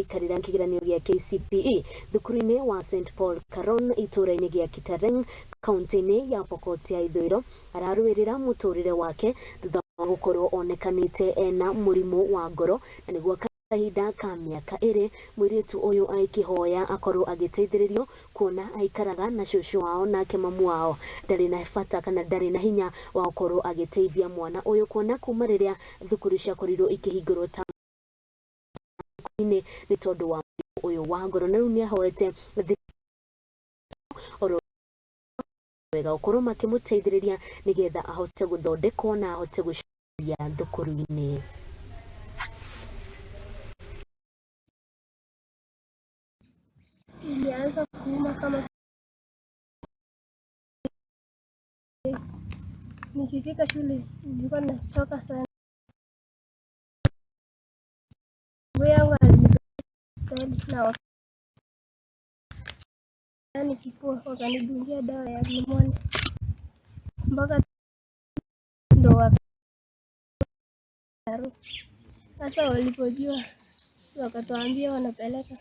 Gũikarĩra kĩgeranio gĩa KCPE thukuru-inĩ wa St Paul Caron itũũra-inĩ gĩa Kitareng kaunti-inĩ ya Pokot ya Ithũĩro ararũĩrĩra mũtũrĩre wake thutha wa gũkorwo onekanĩte ena mũrimũ wa ngoro na nĩguo kahinda ka mĩaka ĩrĩ mũirĩtu ũyũ aikĩhoya akorwo agĩteithĩrĩrio kuona aikaraga na cũcũ wao nake mamu wao ndarĩ na bata kana ndarĩ na hinya wa gũkorwo agĩteithia mwana ũyũ kuona kuma rĩrĩa thukuru ciakorirwo ikĩhingũrwo taũni-inĩ nĩ tondũ wa mũrimũ ũyũ wa ngoro na rĩu nĩ ahoete oro wega gũkorwo makĩmũteithĩrĩria nĩgetha ahote gũthondekwo na ahote gũcokia thukuru-inĩ. Ilianza kuuma kama nikifika shule nilikuwa nachoka sana. Ndugu yangu alinipeleka na wakani kifua wakanidungia dawa ya pneumonia mpaka ndo sasa walipojua wakatuambia wanapeleka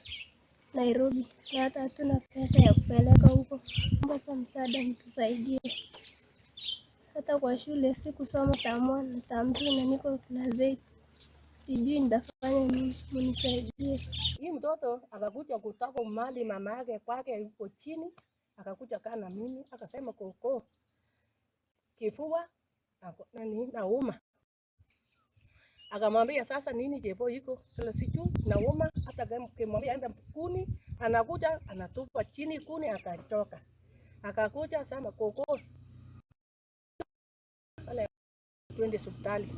Nairobi na hata hatuna pesa ya kupeleka huko. Omba msaada mtusaidie. Hata kwa shule sikusoma term 1 na term 2 na niko class 8. Sijui nitafanya nini, mnisaidie. Hii mtoto akakuja kutoka mali mama yake kwake yuko chini, akakuja kaa na mimi akasema koko kifua nani nauma. Akamwambia sasa nini jepo iko sasa sijui nauma, hata kimwambia enda kuni, anakuja anatupa chini kuni, akachoka. Akakuja sema koko pale twende hospitali.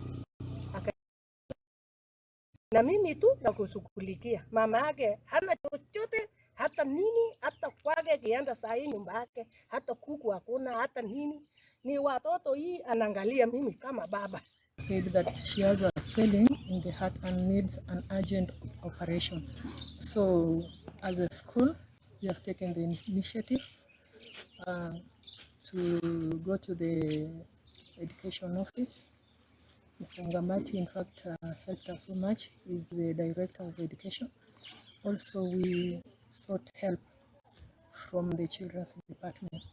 Na mimi tu na kushughulikia mama yake, hana chochote hata nini, hata kwake kienda sahi nyumba yake, hata kuku hakuna, hata nini. Ni watoto hii anaangalia mimi kama baba. Said that she has a swelling in the heart and needs an urgent operation. So as a school, we have taken the initiative to go to the education office. Mr. Ngamati, in fact, helped us so much. He's the director of education. Also, we sought help from the children's department.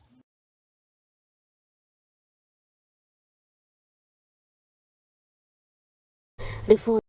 Riboti.